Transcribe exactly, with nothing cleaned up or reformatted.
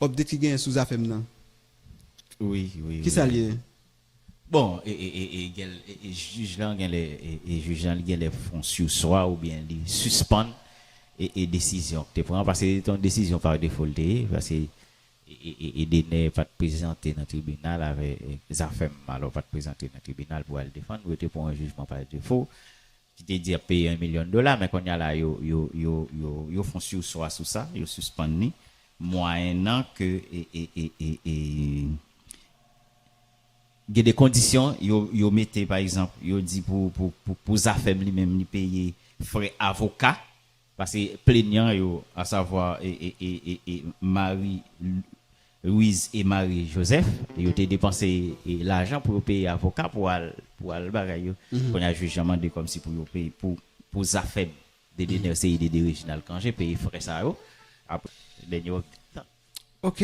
update ki genyen sou Zafèm nan? Wi, wi. Kisa l ye? Bon, e, e, e, e, gen, e, e jij lan gen lè, e, e jij lan li gen lè fon sirswa oubyen li sispann e, e desizyon ki te pran, paske se te yon desizyon pa defo l te ye, paske e, e, e, Edener pa t prezante nan tribinal avè e, Zafèm, alò pa t prezante nan tribinal pou al defann, pou yo te pran yon jijman pa defo ki te di ap peye yon milyon dola, men kounye a la yo, yo, yo, yo, yo fon sirswa sou sa, yo sispann li, mwayennan ke e, e, e, e, e, gen de kondisyon yo, yo mete, pa egzanp, yo di pou, pou, pou, pou Zafèm li menm li peye frè avoka, paske plenyan yo, asavwa e, e, e, e, e Marie Louise e Marie Joseph, yo te depanse e, lajan pou yo peye avoka pou al, pou al bagay yo. Kounye a jij lan mande kòmsi pou yo peye pou, pou Zafèm, Edener Ceide, Reginald Cangé peye frè sa yo. Apre, lè yo Ok.